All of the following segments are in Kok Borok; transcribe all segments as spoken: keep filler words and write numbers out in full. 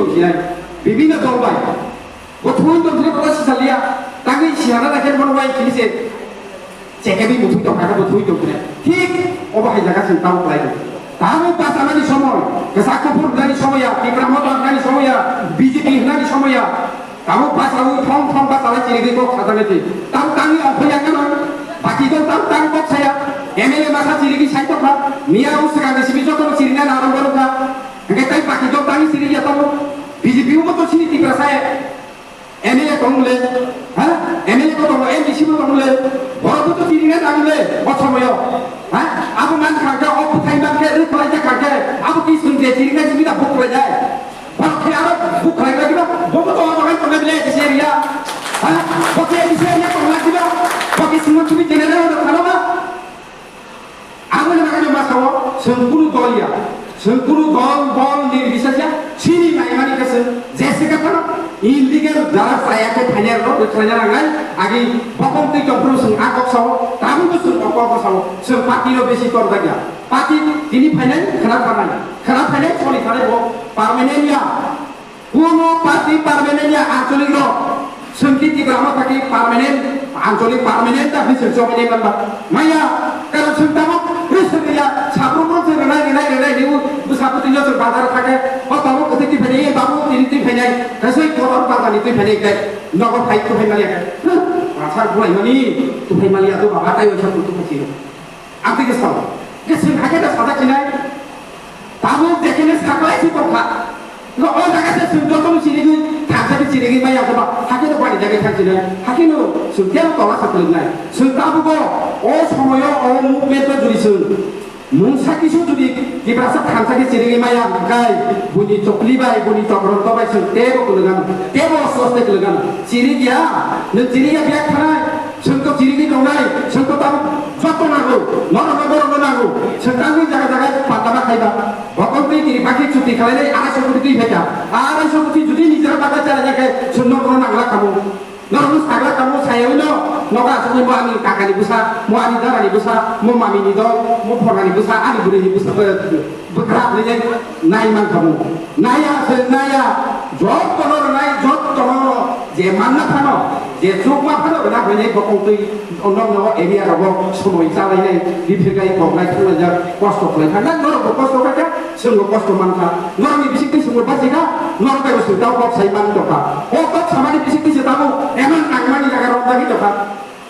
tongsinai, bibinno dol bai. Bo thui tongsinai, bo sisaliya, tangwi sihana naikhe bono wai kini se. Chekebi bo thui tongkha, bo thui tongsinai. Thik obo hai jaga chwng tamo khlai tong. Tamo bachanani somoy, kwchak kuphur hwnani somoya, Tipra Motha hwnani somoya, B J P hwnani somoya. Tabuk bachalawi thong thong bachalai chirigwi kok sajaknai twi. Tabuk tangwi ongkhorya khe no. Baki dol tabuk tang kok saya. M L A masa chirigwi sai tokha. Miya o swkang ni simi jotono chirina narwk borok kha. Hwnkhe tai baki dol tangwi chirigya tongo. B J P o bo to chini Tiprasa ya. M L A tong le. Ha? M L A bo tongo, M D C bo tong le. Borok bo to chirina nang le. O somoyo. Ha? Abo man kha khe, o bwthai man khe, rwkhlai jak kha khe. Abo ki swng je chirina chirina buk khlai jai. Bok khe aro buk khlai khlai khe bo bo to bagan tongnai bile A D C area. Ha? Bo khe A D C area tongnai khe bo. Bo khe sumon sumi general ro khano ba. Abo ni bagwi ma sao, chwng kunu dol ya. Chwng kunu dol, bol, nirbises ya. Chini naimani khe chwng jese khe phano illegal jara chaya khe phainai rok rwkhlai na nangnai. Agi bokong twi tongphuru chwng a kok sao, tabukbo chwng o kok sao. Chwng party no besi torjak ya. Party tini phainai khwna phanai. Khwna phainai soni phanai bo permanent ya. Kuno party permanent ya ancholik rok. Chwng ki Tipra Motha ki permanent, ancholik permanent da hwnwi chwng chobani manba. Maya, karon chwng tamo, rwswk ya, sabrum rok chwng rwnai, rwnai, rwnai, nibu, bwsa bwtwi no chwng bazar thangkhe, o tabuk kwthwi twi phainai, babu tini twi phainai, kaisa kotor bazar ni twi phainai khe, nogo phai twi phaimani ya khe. Huh, rasa bulai mani, twi phaimani ya to baba, tai waisa twi phaisino. Ang twi khe sao. Khe chwng hakhe da sajak sinai. Tabuk jekhene saklai si tongkha. Ngo o jaga se chwng jotono chirigwi, thansa khe chirigwi maya khe ba. Hakhe no bani jaga thang sinai. Hakhe no chwng tei tola sa kwlwknai. Chwng tabugo o somoyo o movement no juri chwng. Mungsa kisu judi Tiprasa thansa khe chirigwi maya hwnkhe buni chokli bai, buni chokroto bai chwng tebo kwlwkano. Tebo osto oste kwlwkano. Chirigya, nwng chirigya biyak thanai. Chwng to chirigwi tongnai, chwng to tabuk joto nango, norokno borokno nango, chwng tangwi jaga jaga panda ma khaiba. Bokol twi kiri bakhi chuti khlainai arai so koti twi phaikha. Arai so koti judi nijera bagwi chalaina khe chwng norokno nangla kamo. Norok sakla tamo sayawino, nogo asugwi mo ani kakani bwsa, mo ani darani bwsa, mo mamini dol, mo phonani bwsa, ani bwrwini bwsa, eh, bwkha hinwi nai mankha mo. Naiya se naiya, jottono rwnai, jottono je manna phano, je chukma phano rwna hinwi bokong twi nokno area rogo somoi chalainai, biphirkai koklai thanglaijak, kosto khlai thangna, norokbo kosto khaikha. Chwngno kosto mankha, norokni bisingtwi chwngno bachikha, norok bai bo chwng tamo kok sai man tongkha. O kok samani bisingtwi se tamo emang nangmani jaga romjagwi tongkha.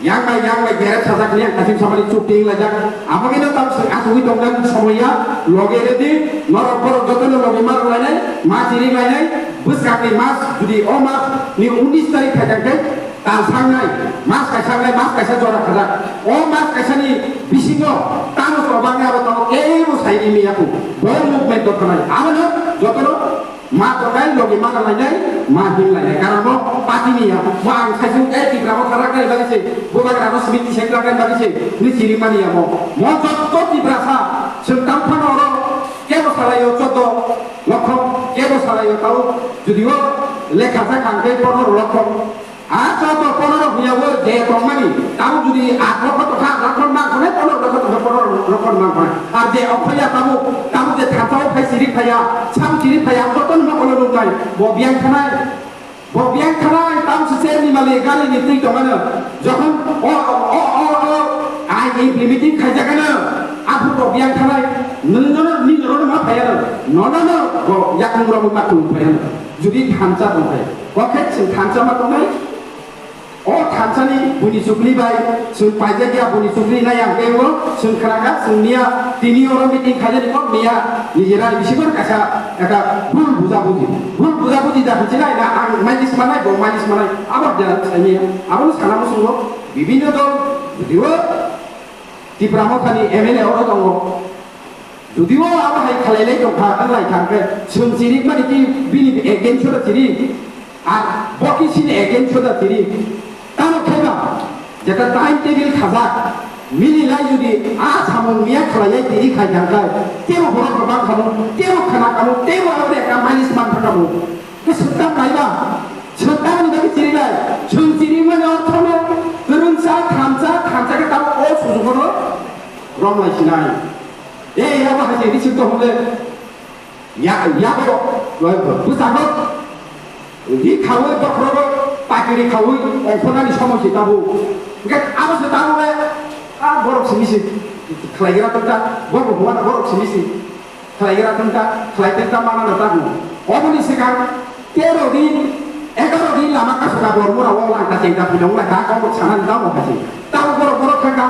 Yang bai yang bai gerek sajak ni ang kasim samani chuk ting lajak. Amo khe no tam se asugwi tongna somoi ya, loge redi, norok borok jotono loge mar lainai, ma chiri lainai, bwskangni mas, judi o mas ni unis tarik phaikha khe, Tal sangnai, mas kaisa wngnai, mas kaisa jora khajak. O mas kaisani bisingo tamo tobangni abo tamo kebo saini miya kho. Bo movement o thanai. Abono jotono ma tongnai, logi ma lainai, ma him lainai. Karon bo party ni ya, mo ang saisung, eh, Tipra mo tharak nai bagi se, bo bagi rano smiti se tharak nai bagi se, ni siri mani ya mo. Mo jotto Tiprasa, chwng tang phano oro kebo salaio choddo lokhong, kebo salaio tao, judio lekha jak ang khe pondro lokhong. A joto pondro hwnyawo je tongmani, tamo judi aat lokho tongkha, aat lokho mang khonai, pondro lokho tongkha, pondro lokho mang khonai. Ar je okhorya tamo, tamo je thansa o phai sirik phaiya, sam sirik phaiya, joto no holo nuknai, bo biyang khanai, bo biyang khanai, tamo se ser ni mali gali ni twi tongmano. Jokhon o, o, o, o, ain implementing khaijagano, aphuru bo biyang khanai, nini jono, nini jono ma phaiya no, no, no, no, bo yakung rok ma tung phaiya no. Judi thansa tongkhai, bo khe chwng thansa ma tongnai, O thansani buni chukli bai, chwng paijak ya buni chukli nai ang khe o, chwng khna kha, chwng miya, tini oro meeting khaijani kok miya, nijera ni bisingo kaisa ekta bhul buja buji. Bhul buja buji da hinwi nai na ang maili smanai, bo maili smanai, abo da saini, abono sana musungo, bibinno dol, judio Tipra Mothani M L A oro tongo. Judio abo hai khlailai tongkha, wng lai thangkhe, chwng chirikmani ki bini against o da chirik, ar bo ki chini against o da chirik. Tamo khaiba, jeta time table khajak, mili lai judi a samung miya khlailai tini khai thangkhe, tebo borok rok bang khamu, tebo khana khamu, tebo abo de ekta manis man thangkamu. Ke sutta maiba, sutta ni bagi chirilai, chwng chirikmani orthono, kwrwngsa, thamsa, thamsa khe tamo o sujugono romlai sinai. E, abo hai se, bisi to hole. Ya, ya bo, bo, bo, bwskango. Ri khawi, bokhorogo, pakiri khawi, ongkhornani somoy se tabo. Hingke abo se tabo le, a, borok simi se khlaigra tongkha, bo bo huma borok simi se khlaigra tongkha, khlai tongkha mana no tamo. Oboni swkang tero din, egaro din lama kasoka bormura o langka chengda phidong lai ha, kok sanani tamo hai se. Tamo borok borok thangkha.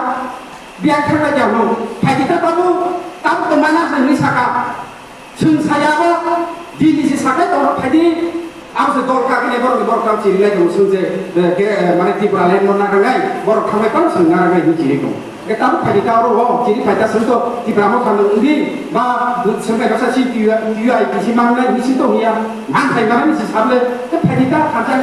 Biyang thangna jang no, phaikhe ta tamo, tamo tongmana hinwi saka. Chwng saya bo, dini se sakai tongna phaidi, abo se dol kagini borok ni borok tamo chiri lai tongo, chwng se, eh, ge-, eh, mane Tripura land no narangnai, borok thangbai tamo chwng narangnai hinwi chiri tongo. Ge tamo phaidi ta oro o, chiri phaita chwng to Tripura mo thangno wngdi, ba, chwng bai baksa si T U I, T U I P C mangnai hinwi si tongya, man khai manani si sable, ge phaidi ta thansa.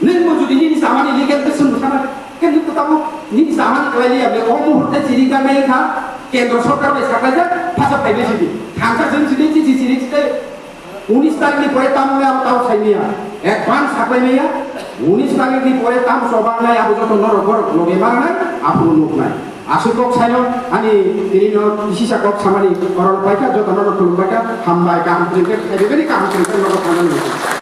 Nwng bo jodi nini chamani legal khe swngbo sana, khe nwng to tamo nini chamani khlai liya, be o muhurte chiri ganai kha, kendro sorkar bai saklaijak, phasa phaibai sidi. Thansa jwng sidi, chichi chiri sidi, unis tarikh ni pore tamo le abo tamo sai maya, advance saklai maya, unis tarikh ni pore tamo chobang nai, abo joto norok borok loge maranai, aphuru nuknai. Aswk kok saino, ani tini no kisisa kok samani, koron paikha, joto norok khulum paikha, hambai, kaham kwrwng khe, khaibebeni kaham kwrwng khe norok thangnani.